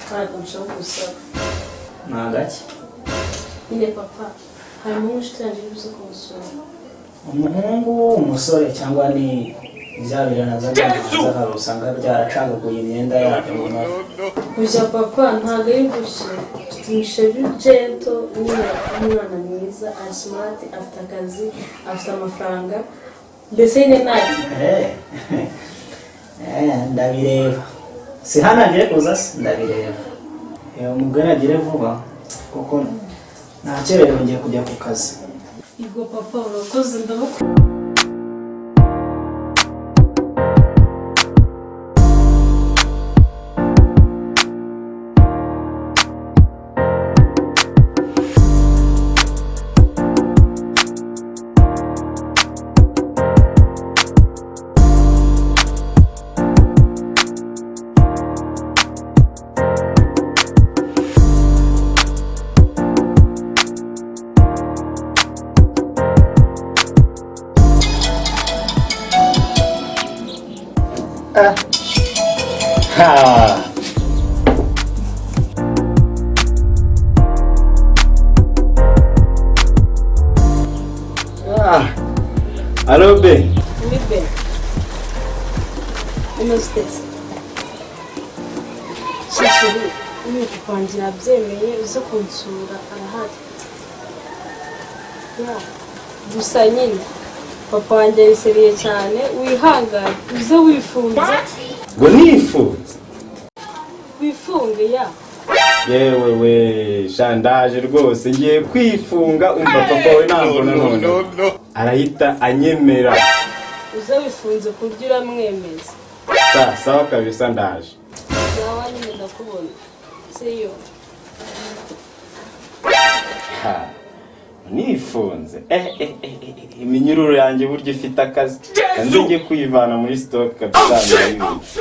Ntabwo nshaka gusaba. Ni agake? Nyine papa, hari umuhungu inshuti yanjye uri buze kumusura. Umuhungu, umusore, cyangwa ni bya birana by'amazi usanga byaracagaguye imyenda yabyo mu mavi? Gusa papa, ntabwo ari gutyo. Mfite umuchéri gentle nyine, umwana mwiza, ari smart, afite akazi, afite amafaranga, mbese nyine nta Ndabireba. Si hano agiye kuza se? Ndabireba. Umugore agire vuba kuko nakererewe, ngiye kujya ku kazi. Yego papa, urakoze, ndabukunda. Ha! Ah. Allô, B. Oui, be. Umeze ute se? Chéri, nyine papa wanjye yabyemeye, uze kunsura, arahari. Yeah. Gusa nyine papa wanjye yariseriye cyane, wihangane, uze wifunze. Ngo nifunze? Wifunge, yeah. Yewe we, shandaje rwose, ngiye kwifunga. Umva, papa we ntabwo nanone arahita anyemera. Uze wifunze ku buryo uramwemeza. Sawa kabisa, ndaje. Sawa nyine, ndakubona. See you. Ha, nifunze. Eh, iminyururu yanjye burya ifite akazi. Kanze njye kwivana muri stock kabisa, ndayibizi.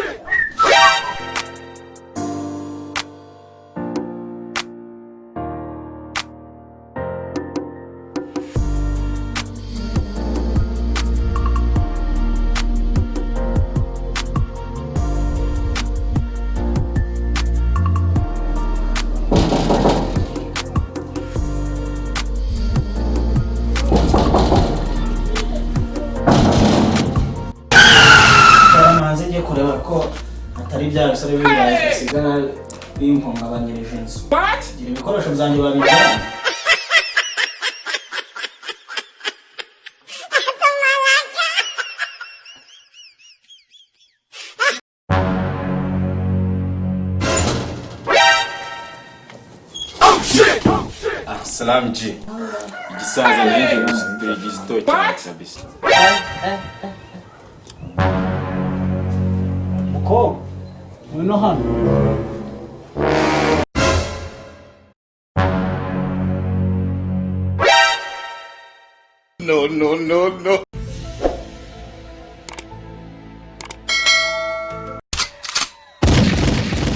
Hanze njye kureba ko atari bya bisore b'ibirayi bisigara bimpungabanyirije inzu. Gira ibikoresho byanjye babijyana. Ah, salam G. Igisaza nanjye gusiteye igisito cyane kabisa. Mukobwa, ngwino hano. No, no, no, no.